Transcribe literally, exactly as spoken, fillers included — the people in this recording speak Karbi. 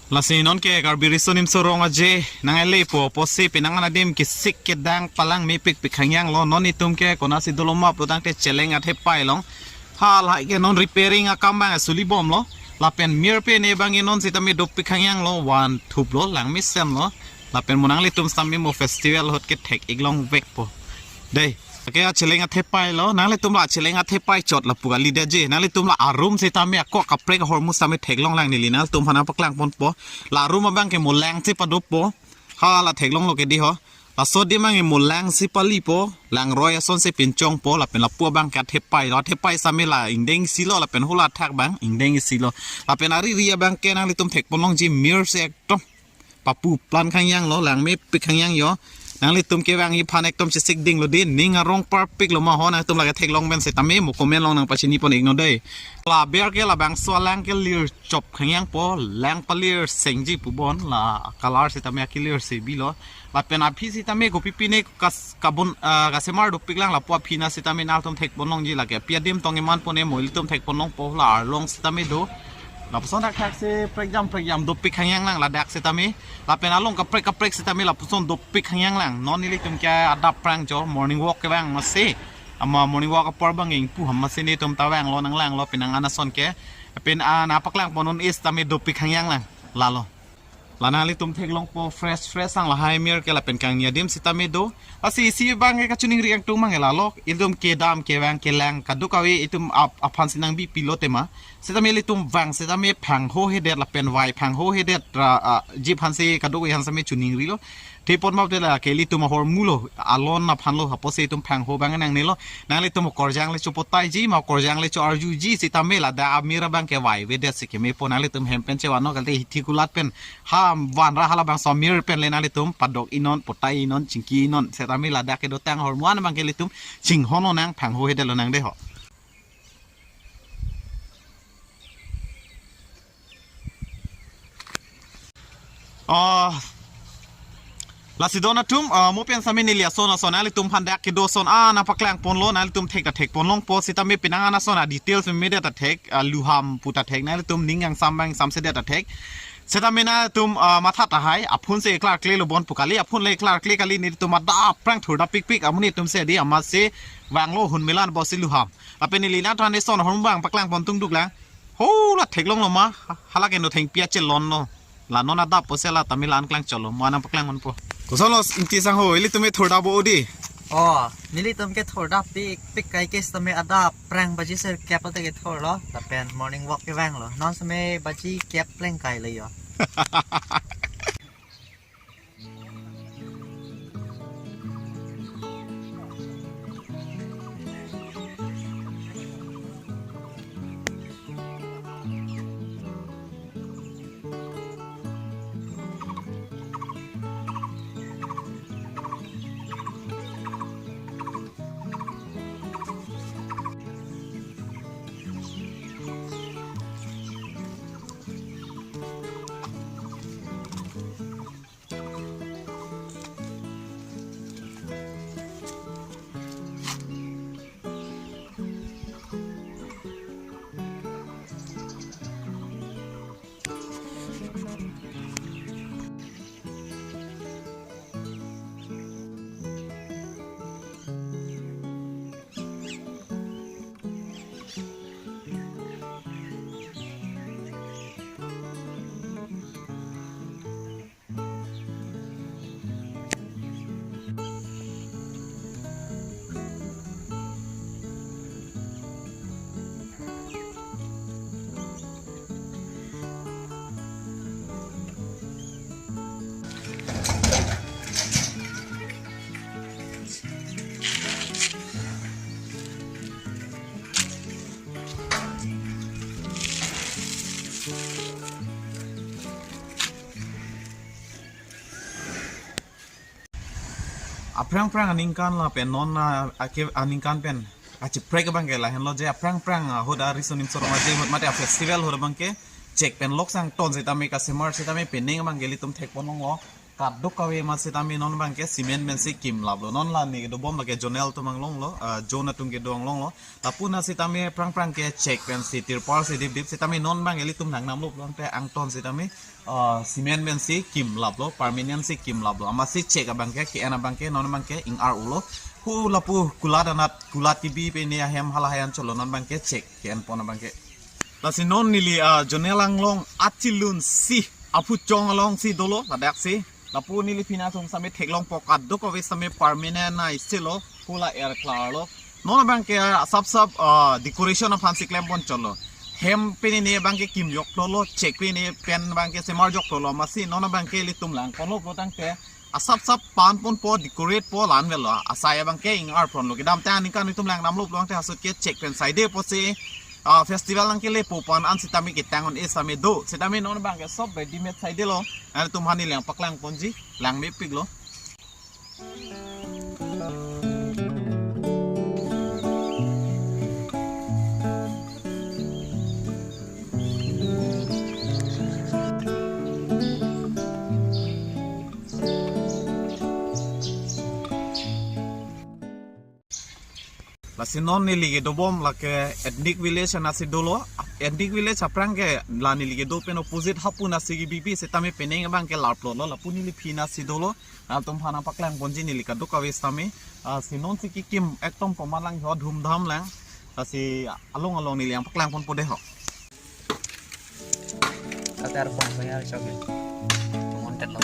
Lasi non ke Karbi Riso Nimso Rong Aje nang-ele po, pusi penang an adim kesik kedang palang mepik pik hangyang lo. Non itum ke konatsi dolo ma putangte cheleng athepai along. Halahai ke non repairing akam abang suli bomlo. Lapen mir pen e abang non sitame dopik hangyang lo, van thup lo, lang mesen lo. Lapen mo nanglitum sitame mo festival ahut kethek ik longvek po. Dei. Ke acheleng athepai lo, nanglitum la acheleng athepai chot lapu kali dei je. Nanglitum la arum sitame ako kaprek ahormu sitame theklong lang, neli nanglitum aphan nangpaklang ponpo. La arum abang ke mo lang si padoppo. Hala theklonglo ke dei ho. Laso adim abang ke mo lang si palipo. Langroi asonsi pinchongpo. Lapen lapu abang ke athepai lo. Athepai sitame la ingdeng isi lo. Lapen hula athak abang ingdeng isi lo. Lapen ariri abang ke nanglitum thek ponlongji, mir si ekdom papu plan hangyang lo, lang mepik hangyang yo. Nanglitum kevang iphan ekdom chesik dinglo dei, ning arong parpik lo ma ho, nangtum lake theklong pen sitame mo comment along nangpachini pon iknon dei. La aber ke labangso alang ke lir chop hangyang po, lang palir sengji pubon, la color sitame akilir si bilo. Lapen aphi sitame kopi pine kas-, kabun, ah, kasemar dopik lang, lapu aphi na sitame nangtum thek ponlongji lake. Pi adim tong eman pone mo ilitum thek ponlongpo, la arlong sitame do. Lapuson thakthak si prekjam prekjam dopik hangyang lang ladak sitame. Lapen along kaprek kaprek sitame lapuson dopik hangyang lang. Non ilitum ke adap prang jo, morning walk kevang masi. Ama morning walk apor abang ingpu ham masi, netum ta vanglo, nanglanglo penang an ason ke. Pen an nangpaklang pon un-e sitame dopik hangyang lang. Lalo. La nanglitum theklongpo fresh fresh ang lahai mir ke lapen kangni adim sitame do. Lasi isi abang ke kachiningri angtung mang ke lalo. Ilitum kedam kevang kelang kadokave itum ap-, aphan si nangbi pilo tema. Sitame ilitum vang sitame phangho hedet lapen vai phangho hedet ra, ah, ji aphan si kadokave aphan sitame chiningrilo. Thepon map de lake ilitum ahormu lo, alon aphan lo, hapu si itum phangho abang nangnelo. Nanglitum korjang le chopotaiji ma korjang le cho-arjuji sitame ladak amir abang ke vai avedet si kemepo, nanglitum hem pen chevan non kalte hithi kulat pen ha vanra halabangso amir pen le nanglitum padok iknon, potai iknon, chingki iknon, sitame ladak kedotang ahormu an abang ke ilitum chinghon lonang, phangho hedet lonang dei ho. Ah, lasi don atum, ah, mo pen sitame neli ason ason nanglitum aphan dak kedo ason, ah, nangpaklang ponlo, nanglitum thek ta thek ponlongpo, sitame penang an ason a-details memedet ta thek, ah, luham pu ta thek, nanglitum ning angsam abang ingsamsedet ta thek. Sitame nangtum, ah, matha tahai, aphone si klarkle lo bon pu kali, aphone le klarkle kali, nelitum adap prang thurda pikpik, amonit atum si dei, amat si vanglo ahun melan bo si luham. Lapen neli nangthan eson ahormu abang paklang pon tungduk lang. Ho la theklonglo ma, ha-, hala ke no thengpi achelon lo. La non adap po si la tame la-an klang cholo, mo nangpaklang ponpo. Koson lo Ingti sangho, ilitum ke thurda bo dei. Oh, nelitum ke thurda pikpik kai ke sitame adap prang baji sirkep ate kethurlo, lapen morning walk kevanglo. Non sitame baji kep plengkai le yo. Aphrang phrang aningkan lapen non, ah, ake aningkan pen kacheprek abang ke lahenlo je, aphrang phrang, ah, ahut a-Riso Nimso Rong Aje ahut mate a-festival ahut abang ke chek pen lok sang ton sitame kasemar sitame pening abang ke ilitum thek ponlonglo. Kadokave amat sitame non abangke cement pensi kimlaplo. Non la neli kedobom lake zonal atum anglonglo, ah, zone atum kedo anglonglo. Lapu na sitame prang prang ke chek pensi tirpal si dipdip sitame non abangke ilitum nangnamlo pulote angton sitame, ah, cement pensi kimlaplo, permanent si kimlaplo. Amatsi chek abangke, ke-en abangke, non abangke ing-ar-ulo. Hu lapu kulat anat, kulat kebi pen ahem hala hayan cholo non abangke chek ke-en pon abangke. Lasi non neli, ah, zonal anglong achilun si aphu chong alongsi dolo, ladaksi. Lapu neli pini asong sitame theklongpo kadokave sitame permanent na isilo, hu la er klarlo. Non abangke asap sap, ah, decoration aphansi klem pon cholo. Hem pen ne abangke kimjoklo, chek pen ne pen abangke semarjoklo, amatsi non abangke ilitum lang ponlo pulotangte asap sap pan ponpo, decorate po, la-an avelo. Asai abangke ing-ar ponlo. Kedamtang aningkan itum lang damlo pulotangte halaso ke chek pen saide posi, ah, festival nangkelepo pu an sitame ketang un-e sitame do. Sitame non abangke sob readymade saidelo. Nangtum aphan neli nangpaklang ponji, lang mepiklo. Lasi non neli kedobom lake ethnic village anatsi dolo. Ethnic village aphrang ke la neli kedo pen opposite hapu anatsi kebibi sitame penang abangke larplotlo. Lapu neli pini anatsi dolo. Nangtum aphan nangpaklang ponji neli kadokave sitame. Ah, si non si kekim ekdom komat lang ho, dhumdham lang. Lasi along along neli nangpaklang ponpo dei ho. Ate arpong saya choge. Montet lo.